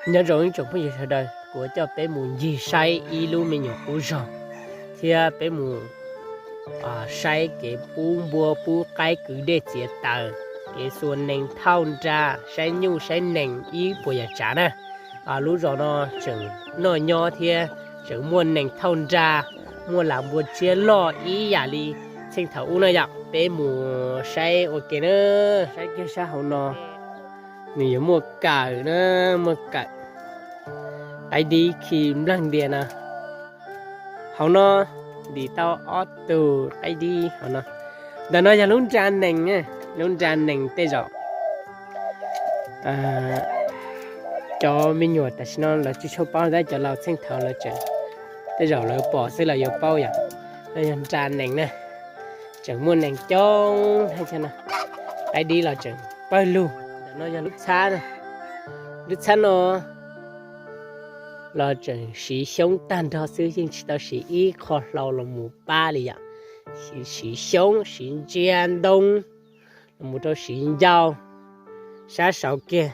Nyob zoo ib tsoom phooj ywg sawv daws, kuv coj peb mus ncig saib ib lub me nyuam qub zog thiab peb mus saib kev pub npua pub qaib kwv dej txiav taws, kev xuas nees thauj nra, saib nyuj saib nees ib puas yam tsav na. Lub zos no tseem noj nyob thiab tseem muaj nees thauj nra, muaj lam npua tsiab loj ib yam li txheej thaum ub na yom. Peb mus saib ua ke na, saib kiag sab hauv no, nws yuav muaj kawm na, muaj kawm, qaib dib khi nplag ntias na. Hauv no ntim tau ob tug qaib dib hauv no. Ntawm no yog lub nra nees, lub nra nees tej zaum cov me nyuam tam sim no lawv tsis tshua paub tab cov laus txheej thaum lawv tseem, tej zaum lawv pom xwb lawv yuav paub yom. No yog nra nees na, tseem muaj nees coob, qaib dib los tseem pawg lug. Ntawm no yog lub txhab, lub txhab no los tseem siv xyoob tag nrho xwb, yeej tsis tau siv ib qho hlau los mus pab li yom. Siv xyoob, siv ntsiav ntoo los mus rau siv ncau. Sab saud kiag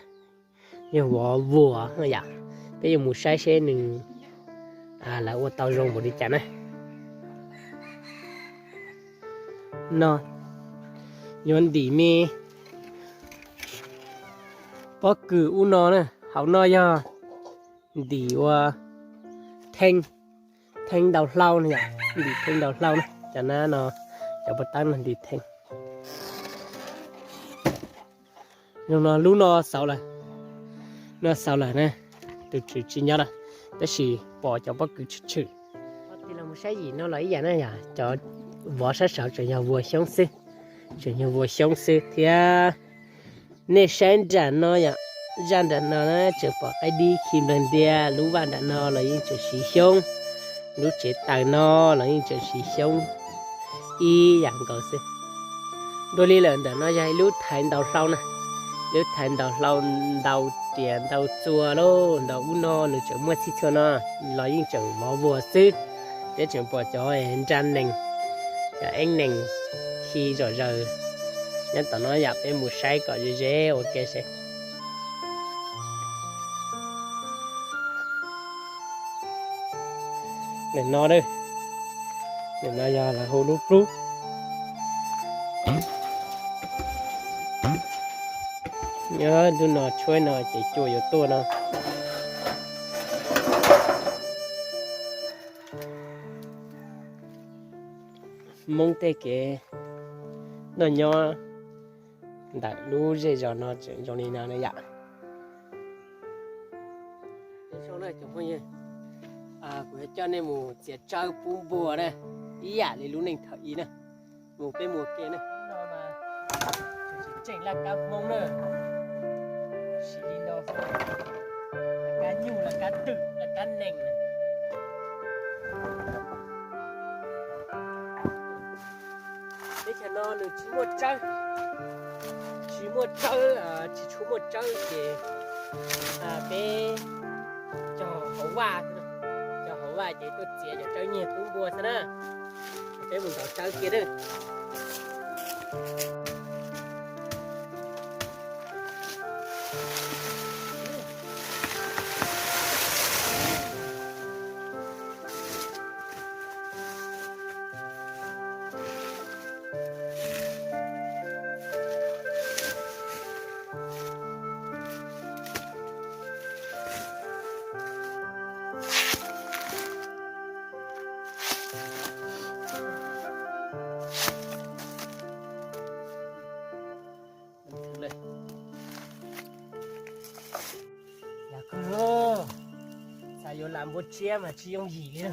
yog vov vuas yom. Peb yuav mus saib seb nws lawv ua tau zoo npaum li cas na. No yuav ntim me pob kws ub no na, hauv no yog ntim ua theej, theej ntau hlau na yom, ntim theej ntau hlau na, cov nab no, cov pov tawb no ntim theej. Zoo no lub no xauv lawm, no xauv lawm na, tus tswv tsis nyob lawm, tab sis pom cov pob kws tshwm tshwm. Tig los mus saib yim no los ib yam na yom, cov vov sab saud tseem yog vuas xyoob xwb, tseem yog vuas xyoob xwb thiab. Nej saib nram no yom, zaj nram no na tseem pom qaib dib khi nplag ntias, lub vaj nram no los yeej tseem siv xyoob, lub tsev taws no los yeej tseem siv xyoob ib yam nkaus xwb. Dua li lawm ntawm no yog ib lub thaiv ntaus hlau na, lub thaiv ntaus hlau, ntaus riam ntaus txuas lauj, ntaus ub no nws tseem muaj txhij txhua no los yeej tseem mov vuas xwb, thiab tseem pom cov nra nees, cov eeb nees khi zom zaws. Nyob tom no yom, peb mus saib kom ze ze ua ke seb. Nim no, nim no yog lawv hu lub plub. Nyob ntu no tshuab no ces cua yuav tuaj no. Hmoob tej kev noj nyob ntawm lub zej zos no tseem zoo li no na yom. Kuv yuav coj nej mus txiav tsawb pub npua na, ib yam li lub neej thaum i na. Mus peb mus ke na. Tseem laj kab Hmoob na, siv li no, laj kab nyuj, laj kab twm, laj kab nees na. Teb chaws no nws tsis muaj tsawb, tsis muaj tsawb, tsis tshua muaj tsawb ces peb cog hauv vaj, cog hauv vaj ces tuaj txiav cov tsawb nyiag pub npua xwb na. Peb mus ntaus tsawb kiag na. Yog kawg, xav yuav lam npua tsiab mas tsis yooj yim li.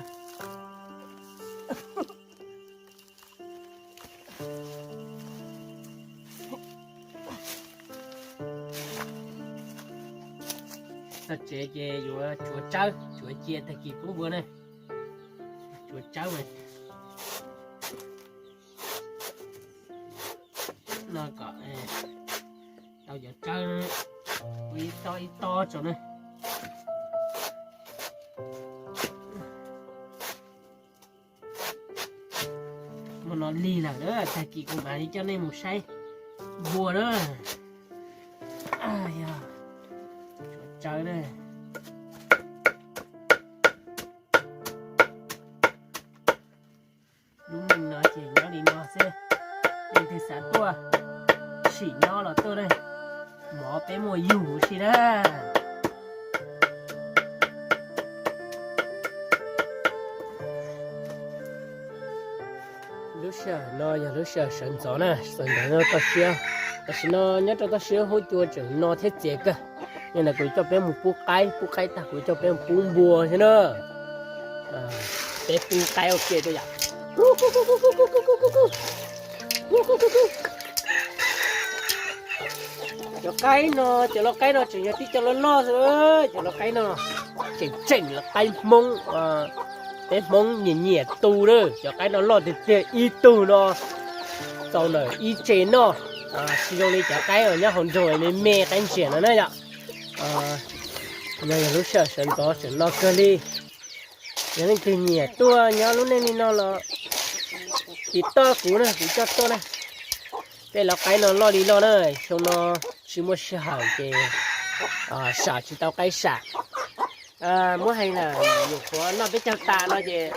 Txog tsev ces yuav tsuav tsawb, tsuav cia tag kis pub npua na. Tsuav tsawb mas no kom tau cov tsawb ib tob ib tob tso na. Hmo no lig lawm na, tag kis kuv mam li coj nej mus saib npua na. Yog, tsuav tsawb na. Muaj yug si na. Lub sij hawm no yog lub sij hawm sawv ntxov na, sawv ntxov toj siab. Tam sim no nyob rau toj siab huab cua tseem no thiab txias kawg. Yog ntawd kuv coj peb mus pub qaib, pub qaib tag kuv coj peb mus pub npua thiab na. Peb pub qaib ua ke rau yom. Cov qaib no, cov lau qaib no tseem yog tib co loj loj xwb. Cov lau qaib no tseem tseem los qaib Hmoob, peb Hmoob nyiam nyiam tu lawm. Cov qaib no loj tiag tiag, ib tug no txaus ntawm ib tsev noj. Tsis zoo li cov qaib uas nyob hauv nroog me me qaib ntsias no na yom. No yog lub sij hawm sawv ntxov tseem no kawg li. Yog leej twg nyiam tuaj nyob lub neej li no los tiv toj kuv na, kuv coj tuaj na. Tej lau qaib no loj li loj na, xyoo no tsis muaj sij hawm ces sam tsis tau qaib sam. Muab hais lawm nyuam qhuav noj peb caug tas no ces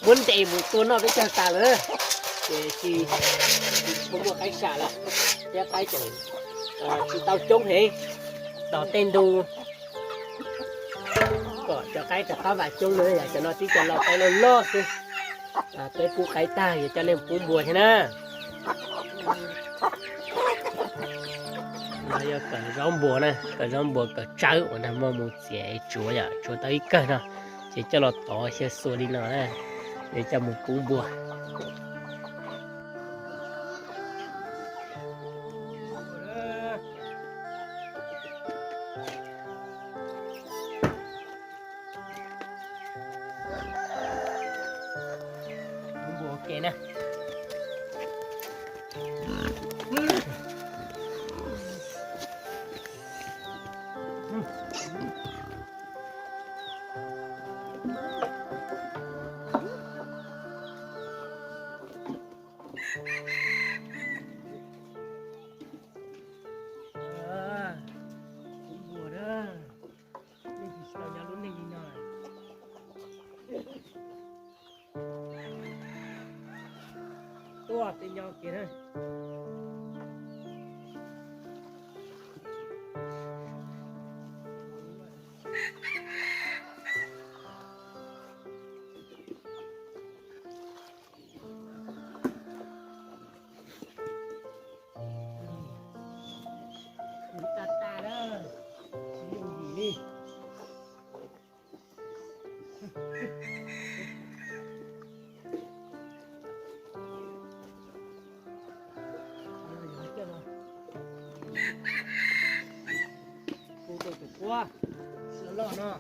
muab ntes mus tua noj peb caug tas lawm, ces tsis tshua muaj qaib sam lawm, thiab qaib tseem tsis tau coob heev. Tos tej ntu kom cov qaib rov qab vam coob no, yog cov no tib co lau qaib loj loj xwb. Peb pub qaib tag yuav coj nej pub npua thiab na. No yog kawm zaub npua na, kawm zaub npua kawm tsawb uas nag hmo mus txiav tsuav yom, tsuav tau ib kawm no, ces coj los tov xyaw xuas li no na, yuav coj mus pub npua. Npua ua ke na. Kuv npua na, nej tsis tau nyob lub neej li no. Tuaj tej nyob kiag na. Kuv tas tas na, tsis yooj yim li. Kuv tus quab loj loj no.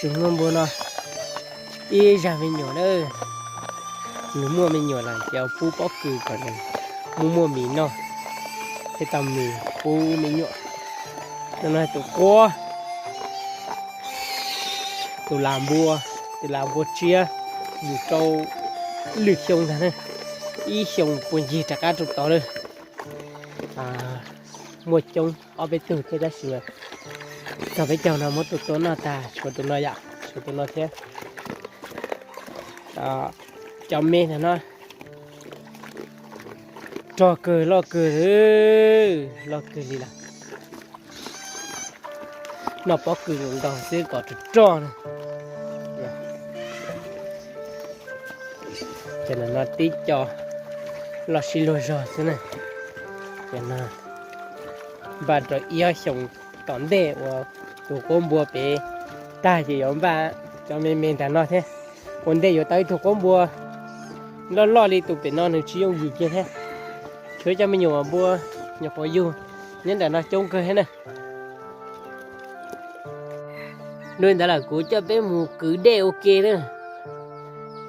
Tus muaj npua no ib zag me nyuam na, nws muaj me nyuam lawm ces pub pob kws kom nws muaj muaj mis noj, thiaj tau mis pub me nyuam. No no tus quab, tus lam npua, tus lam npua tsiab, mus rau lwm xyoo ntag na, ib xyoos puag ncig rov qab rau tod lawm. Muaj coob ob peb tug thiab tab sis mas txog peb caug no muab tua tua noj tag, tshuav tus no yom, tshuav tus no thiab. Cov me ntag no rog kawg loj kawg, loj kawg li lawm. Noj pob kws nkaus xwb kom rog rog na. Ces no tib co loj sib luag zog xwb na. Ces no npaj rau ib ob xyoos tom ntej uas tus quab npua pem tag ces yuav npaj cov me me ntag no thiab. Ua ntej yuav tau ib tug quab npua loj loj li tus pem no nws tsis yooj yim kiag thiab. Tshuav cov me nyuam npua nyuam qhuav yug nyob nram no coob kawg thiab na. Dua li ntawd lawm kuv coj peb mus kwv dej ua ke na.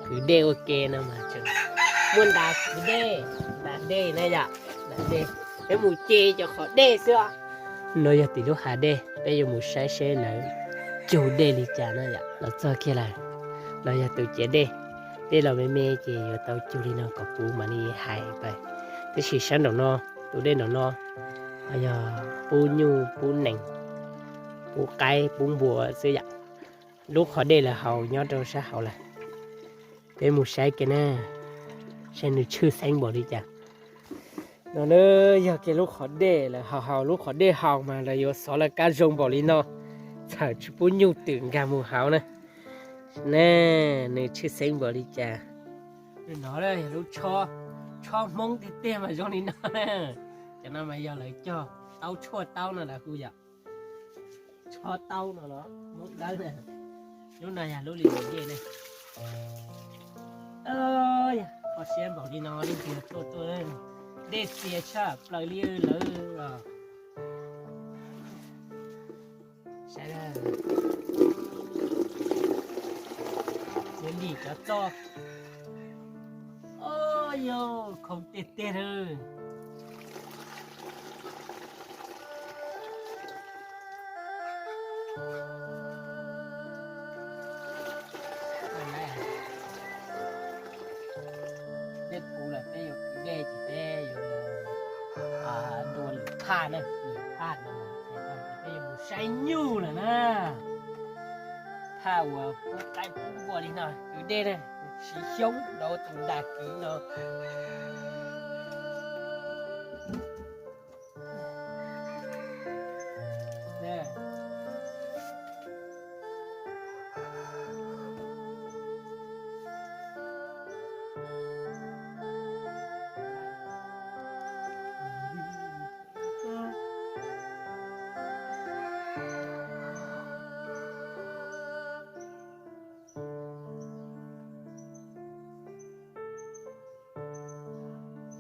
Kwv dej ua ke no mas tseem muaj ntas kwv dej, ntas dej na yom, ntas dej. Peb mus ce cov qhov dej xwb os. No yog tim lub hav dej, peb yuav mus saib seb lawv cug dej li cas no yom. Los txog kiag lawm, no yog tus ciav dej. Dej los me me ces yuav tau cug li no kom puv mam li hais pais. Tab sis sab nraum no, tus dej nraum no yog pub nyuj pub nees, pub qaib pub npua xwb yom. Lub qhov dej lawv haus nyob rau sab hauv lawm. Peb mus saib kiag na, saib nws tshwj xeeb npaum li cas. No na, yog kiag lub qhov dej lawv haus, haus lub qhov dej haus mas lawv yuav xov lawv kab zoo npaum li no, txhawm tsis pub nyuj twm nkag mus hauv na. Na, nws tshwj xeeb npaum li cas. No yog lub tshob, tshob Hmoob tiag tiag mas zoo li no na. Cov no mas yog lawv cog taub tshuaj taub no lawv hu yom. Tshob taub no los Hmoob dawb na. Lub no yog lub li dej ne. Kho siab npaum li no leej twg tuaj tuaj, dej txias tshaj plaws li lawm os. Saib, txiav lim cov txoj. Oj yog khoov tiag tiag lawm. Dej puv lawm peb yuav kwv dej ces peb yuav mus dua lwm thaj na, lwm thaj no ces peb yuav mus saib nyuj lawm na. Thaj uas pub qaib pub npua li no, kwv dej na, siv xyoob rau tus nram kwv no.